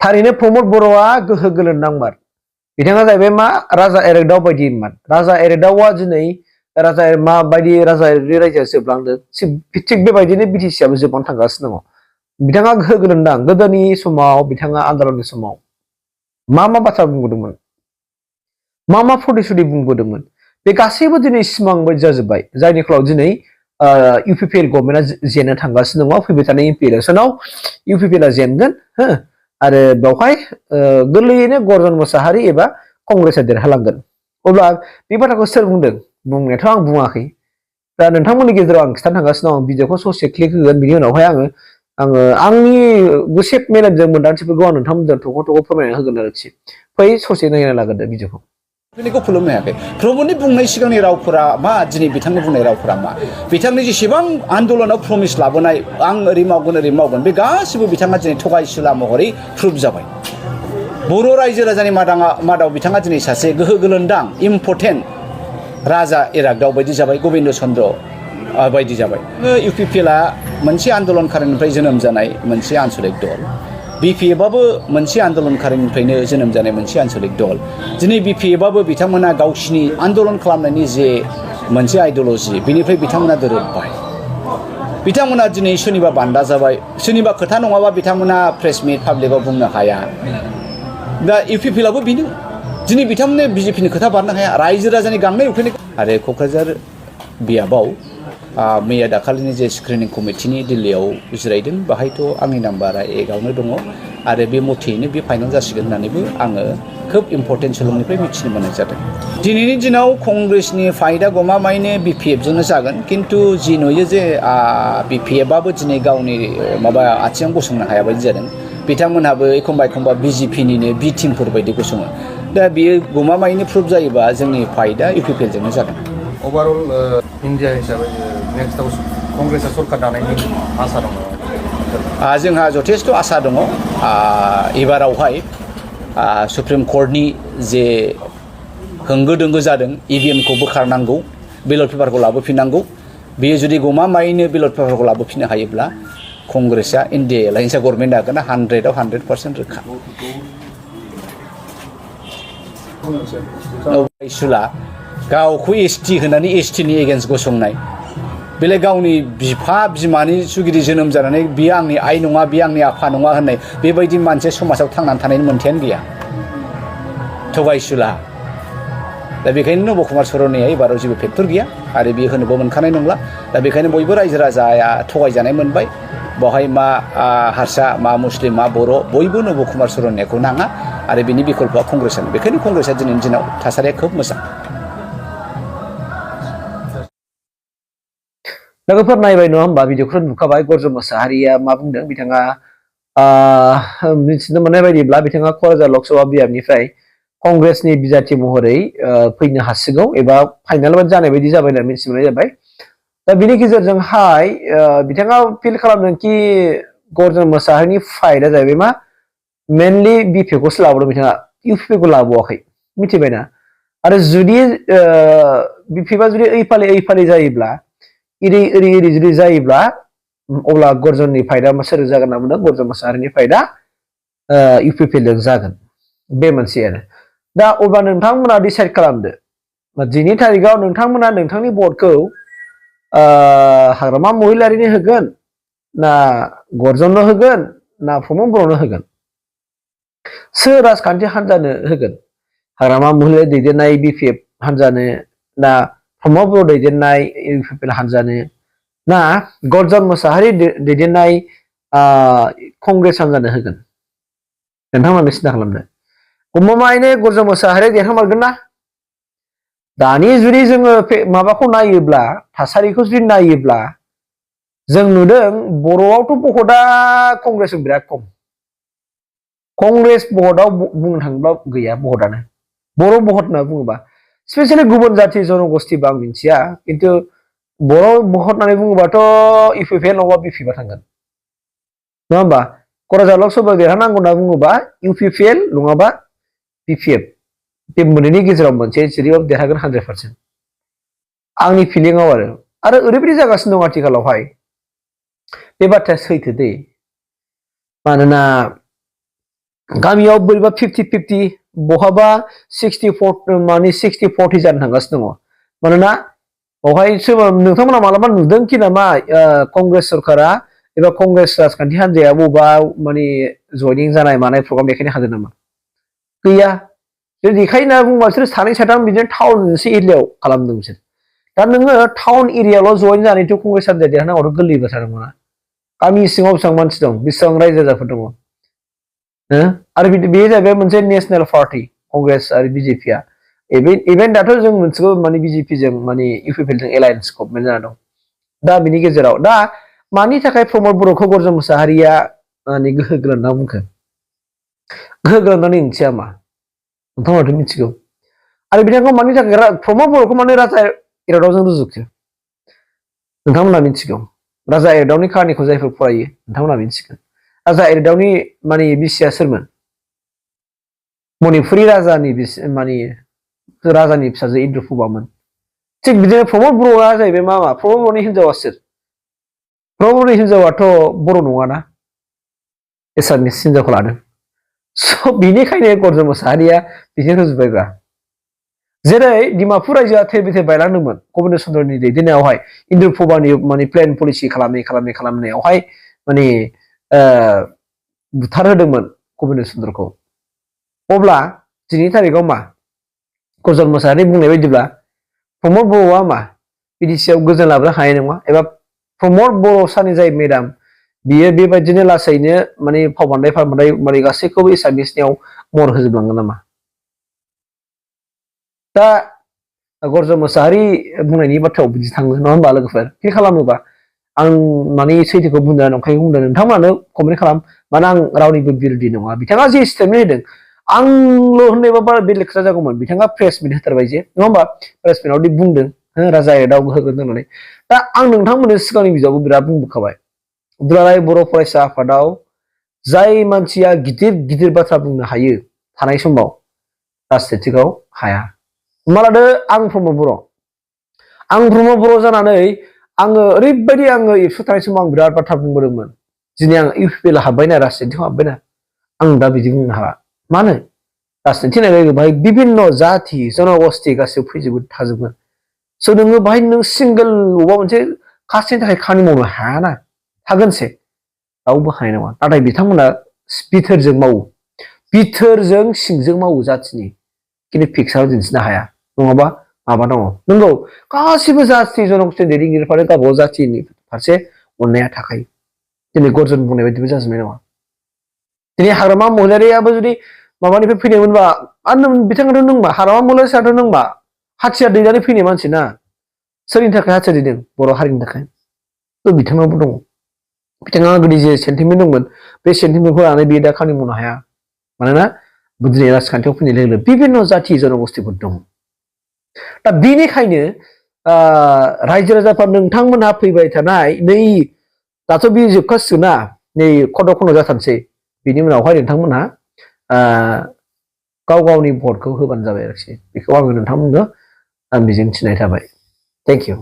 थारैनो प्रमद बर'आ गोहो गोलोन्दांमार बिथाङा जाहैबाय मा राजा एरागदाव बायदिमोन राजा एरागदावआ दिनै राजा माबायदि राजायारि रायजोआ जोबलांदों थिग बेबायदिनो बिटिसिआबो जोबलांनो थांगासिनो दङ बिथाङा गोहो गोलोन्दां गोदोनि समाव बिथाङा आन्दलननि समाव मा बाथ्रा बुंबोदोंमोन मा प्रतिश्रुति बुंबोदोंमोन बे गासैबो दिनै सिमां बायदि जाजोब्बाय जायनि फलाव दिनै इउपिपिएल गभर्नमेन्टआ जेननो थांगासिनो दङ फैबाय थानाय एमपि इलेक्सनाव इउपिपिएलआ जेनगोन हो आरो बेवहाय गोरलैयैनो गर्जन मुसाहारि एबा कंग्रेसआ देरहालांगोन अब्ला बे बाथ्राखौ सोर बुंदों बुंनायाथ' आं बुङाखै दा नोंथांमोननि गेजेराव आं खिथानो थांगासिनो दं भिडिअखौ ससे क्लिक होगोन बिनि उनावहाय आङो आंनि गुसेब मेलेमजों मोन्दांथिफोरखौ आं नोंथांमोनजों थख' फोरमायना होगोन आरोखि फै ससे नायना लाग्रोदो भिडिअखौ बेखौ खुलुमनो हायाखै प्रमदनि बुंनाय सिगांनि रावफोरा मा दिनै बिथांनि बुंनाय रावफोरा मा बिथांनि जेसेबां आन्दलनाव प्रमिस लाबोनाय आं ओरै मावगोन बे गासिबो बिथाङा दिनै थगायसुला महरै प्रुफ जाबाय बर' रायजो राजानि मादाव बिथाङा दिनै सासे गोहो गोलोन्दां इम्परटेन्ट राजा एरागदाव बायदि जाबाय गबिन्द चन्द्र बायदि जाबाय इउपिपिएलआ मोनसे आन्दलनकारिनिफ्राय जोनोम जानाय मोनसे आन्चलिक दल बिपिएफआबो मोनसे आन्दलनकारिनिफ्रायनो जोनोम जानाय मोनसे आन्चलिक दल दिनै बिपिएफआबो बिथांमोना गावसिनि आन्दलन खालामनायनि जे मोनसे आइडिअल'जि बेनिफ्राय बिथांमोना दोरोदबाय बिथांमोना दिनै सोरनिबा बान्दा जाबाय सोरनिबा खोथा नङाबा बिथांमोना प्रेस मिट पाब्लिकआव बुंनो हाया दा इउपिपिएलआबो बेनो दिनै बिथांमोननो बिजेपिनि खोथा बारनो हाया रायजो राजानि गांनाय उखैनाय आरो क'क्राझार बियाबाव मैया दाखालिनि जे स्क्रिनिं कमिटिनि दिल्लीयाव जिरायदों बाहायथ' आंनि नाम्बारा एकआवनो दङ आरो बे मथेयैनो बे फाइनाल जासिगोन होननानैबो आङो खोब इम्परटेन्ट सोलोंनिफ्राय मिथिनो मोननाय जादों दिनैनि दिनाव कंग्रेसनि फाइदा गमामायैनो बिपिएफजोंनो जागोन खिन्थु जि नुयो जे बिपिएफआबो दिनै गावनि माबा आथिङाव गसंनो हाया बायदि जादों बिथांमोनहाबो एखमबा बिजेपिनिनो बि टिमफोर बायदि गसङो दा बियो गमामायैनो प्रुफ जायोबा जोंनि फाइदा इउपिपिएलजोंनो जागोन ओवरअल इन्डिया हिसाबै नेक्स्टआव कंग्रेसआ सरकार दानायनि आसा दङ जोंहा जथेस्थ' आसा दङ एबारावहाय सुप्रिम कर्टनि जे होंगो दोंगो जादों इभिएमखौ बोखारनांगौ बेलट पेपारखौ लाबोफिननांगौ बेयो जुदि गमामायैनो बेलट पेपारखौ लाबोफिननो हायोब्ला कंग्रेसआ इन्डिया एलायन्सआ गभर्नमेन्ट हागोन 100% रोखा सुला गावखौ एसटि होनानै एसटिनि एगेन्स्ट गसंनाय बेलाय गावनि बिफा बिमानि जुगिदि जोनोम जानानै बियो आंनि आइ नङा बियो आंनि आफा नङा होननाय बेबायदि मोनसे समाजाव थांनानै थानायनि मोन्थायानो गैया थगायसुला दा बेखायनो नब कुमार सरननिया एबाराव जेबो फेक्टर गैया आरो बियो होनोबो मोनखानाय नंला दा बेखायनो बयबो रायजो राजाया थगायजानाय मोनबाय बेवहाय मा हारसा मा मुस्लिम मा बर' बयबो नब कुमार सरननियाखौ नाङा आरो बिनि बिकल्पआ कंग्रेसआनो बेखायनो कंग्रेसआ दिनैनि दिनाव थासारिया खोब मोजां लोगोफोर नायबाय नङा होमबा भिडिअखौ नुखाबाय गर्जन मुसाहारिया मा बुंदों बिथाङा मिथिनो मोननाय बायदिब्ला बिथाङा क'क्राझार लकसभा बियाबनिफ्राय कंग्रेसनि बिजाथि महरै फैनो हासिगौ एबा फाइनाल जानाय बायदि जाबाय होनना मिथिनो मोननाय जाबाय दा बिनि गेजेरजोंहाय बिथाङा फिल खालामदों कि गर्जन मुसाहारिनि फाइटआ जाहैबाय मा मेनलि बिपिएफखौसो लाबोदों बिथाङा इउपिपिएलखौ लाबोआखै मिथिबायना आरो जुदि बिपिएफआ जुदि ओइफाले जायोब्ला इरि जुदि जायोब्ला अब्ला गर्जननि फाइदा सोर जागोन होनना बुंदों गर्जन मुसाहारिनि फाइदा इउपिपिएलजों जागोन बे मोनसे आरो दा अब्ला नोंथांमोना डिसाइड खालामदो दिनैनि थारिखआव नोंथांमोना नोंथांनि भटखौ हाग्रामा महिलारिनो होगोन ना गर्जननो होगोन ना प्रमद बर'नो होगोन सोर राजखान्थि हान्जानो होगोन हाग्रामा महिलारि दैदेननाय बिपिएफ हान्जानो ना प्रमद बर' दैदेननाय इउपिपिएल हान्जानो ना गर्जन मुसाहारि दैदेननाय कंग्रेस हान्जानो होगोन नोंथांमोना सिन्था खालामदो गमामायैनो गर्जन मुसाहारि देरहामारगोन ना दानि जुदि जोङो माबाखौ नायोब्ला थासारिखौ जुदि नायोब्ला जों नुदों बर'आवथ' भटआ कंग्रेसजों बिराद खम कंग्रेस भटआव बुंनो थाङोब्ला गैया भटआनो बर' भट होनना बुङोबा स्पेसियेलि गुबुन जाथि जनगोष्ठीबा आं मिथिया खिन्थु बर' भट होननानै बुङोबाथ' इउपिपिएल नङाबा बिपिएफआ थांगोन नङा होमबा क'क्राझार लकसभा देरहानांगौ होनना बुङोबा इउपिपिएल नङाबा बिपिएफ बे मोननैनि गेजेराव मोनसे जेरैबाबो देरहागोन 100% आंनि फिलिंआव आरो ओरैबायदि जागासिनो दं आथिखालावहाय बे बाथ्राया सैथो दै मानोना गामियाव बोरैबा 50-50 बहाबा 60-40 माने 60-40 जानो थांगासिनो दङ मानोना बेवहाय सोरबा नोंथांमोना मालाबा नुदों कि नामा कंग्रेस सरकारा एबा कंग्रेस राजखान्थि हान्जाया बबेबा माने जयनिं जानाय मानाय प्रग्राम देखायनो हादों नामा गैया जों देखायो होनना बुंबा बिसोर सानै साथाम बिदिनो टाउन मोनसे एरियायाव खालामदों बिसोर दा नोङो टाउन एरियायावल' जयन जानायथ' कंग्रेस हान्जाया देरहानांगौथ' गोरलै बाथ्रा नङा गामि सिङाव बेसेबां मानसि दं बेसेबां रायजो राजाफोर दङ आरो बे जाहैबाय मोनसे नेसनेल पार्टि कंग्रेस आरो बिजेपिआ इभेन दाथ' जों मोनसेखौ माने बिजेपिजों माने इउपिपिएलजों एलायन्स गभर्नमेन्ट जाना दं दा बिनि गेजेराव दा मानि थाखाय प्रमद बर'खौ गर्जन मुसाहारिया माने गोहो गोरान होनना बुंखो गोहो गोरान होननानै ओंथिया मा नोंथांमोनाथ' मिथिगौ आरो बिथांखौ मानि थाखाय प्रमद बर'खौ माने राजा इरागदावजों रुजुखो नोंथांमोना मिथिगौ राजा इरागदावनि काहानिखौ जायफोर फरायो नोंथांमोना मिथिगोन राजा इरागदावनि माने बिसिया सोरमोन मणिपुरि राजानि माने राजानि फिसाजो इन्द्रप्रभामोन थिग बिदिनो प्रमद बर'आ जाहैबाय मा प्रमद बर'नि हिनजावा सोर प्रमद बर'नि हिनजावाथ' बर' नङाना एसामिस हिनजावखौ लादों स' बिनिखायनो गर्जन मुसाहारिया बिजों रुजुबायब्रा जेरै डिमापुर रायजोआ थै बेथे बायलांदोंमोन गबिन्द चन्द्रनि दैदेननायावहाय इन्द्रप्रभानि माने प्लेन पलिसि खालामनायावहाय माने बुथारहोदोंमोन गबिन्द चन्द्रखौ अब्ला दिनैनि थारिखआव मा गर्जन मुसाहारि बुंनाय बायदिब्ला प्रमद बर'आ मा बिटिसिआव गोजोन लाबोनो हानाय नङा एबा प्रमद बर' सानि जाय मेडाम बियो बेबायदिनो लासैनो माने फावबान्दाय माने गासैखौबो एसामिसनियाव महर होजोबलांगोन नामा दा गर्जन मुसाहारि बुंनायनि बाथ्रायाव बिदि थाङो नङा होमबा लोगोफोर फिल खालामोबा आं माने सैथोखौ बुंदों नंखायखौ बुंदों नोंथांमोनानो कमेन्ट खालाम माने आं रावनिबो बिरोधि नङा बिथाङा जे स्टेटमेन्ट होदों आंल' होननायबा बारा बेलेग खोथा जागौमोन बिथाङा प्रेस मिट होथारबाय जे नङा होमबा प्रेस मिटआवदि बुंदों राजा इरागदाव होगोन होननानै दा आं नोंथांमोननो सिगांनि बिजाबाव बिराद बुंबोखाबाय दुलाराय बर' फरायसा आफादाव जाय मानसिया गिदिर गिदिर बाथ्रा बुंनो हायो थानाय समाव राजनितिकआव हाया हमना लादो आं प्रमद बर' जानानै आङो ओरैबायदि आङो एबसु थानाय समाव आं बिराद बाथ्रा बुंबोदोंमोन दिनै आं इउपिपिएल हाबबायना राजनितिआव हाबबायना आं दा बिदि बुंनो हाला मानो राजनिति होननाय लोगो बाहाय बिभिन्न जाथि जनगोष्ठी गासैबो फैजोबो थाजोबगोन स' नोङो बाहाय नों सिंगोल बबेबा मोनसे कास्टनि थाखाय खामानि मावनो हायाना हागोनसे रावबो हानाय नङा नाथाय बिथांमोना बिथोरजों मावो बिथोरजों सिंजों मावो जाथिनि खिन्थु फिक्साराव दिन्थिनो हाया नङाबा माबा दङ नंगौ गासिबो जाथि जनगोष्ठी दैदेनगिरिफोरा गावबागाव जाथिनि फारसे अननाया थाखायो दिनै गर्जन बुंनाय बायदिबो जाजोबनाय नङा दिनै हाग्रामा महिलारियाबो जुदि माबानिफ्राय फैनायमोनबा आरो बिथाङाथ' नोंबा हाग्रामा महिलारियाथ' नोंबा हाथियार दैनानै फैनाय मानसि ना सोरनि थाखाय हाथियार दैदों बर' हारिनि थाखाय थ' बिथाङाबो दङ बिथाङा गोदो जे सेन्टिमेन्ट दंमोन बे सेन्टिमेन्टखौ लानानै बियो दा खामानि मावनो हाया मानोना दिनै राजखान्थियाव फैनाय लोगो लोगो बिभिन्न जाथि जनगोष्ठीफोर दङ दा बेनिखायनो रायजो राजाफ्रा नोंथांमोनहा फैबाय थानाय नै दाथ' बे जोबखासिगोन ना नै खद' खन' जाथारनोसै बिनि उनावहाय नोंथांमोनहा गाव गावनि भटखौ होबानो जाबाय आरोखि बेखौ आङो नोंथांमोननो आं मिजिं थिनाय थाबाय थेंक इउ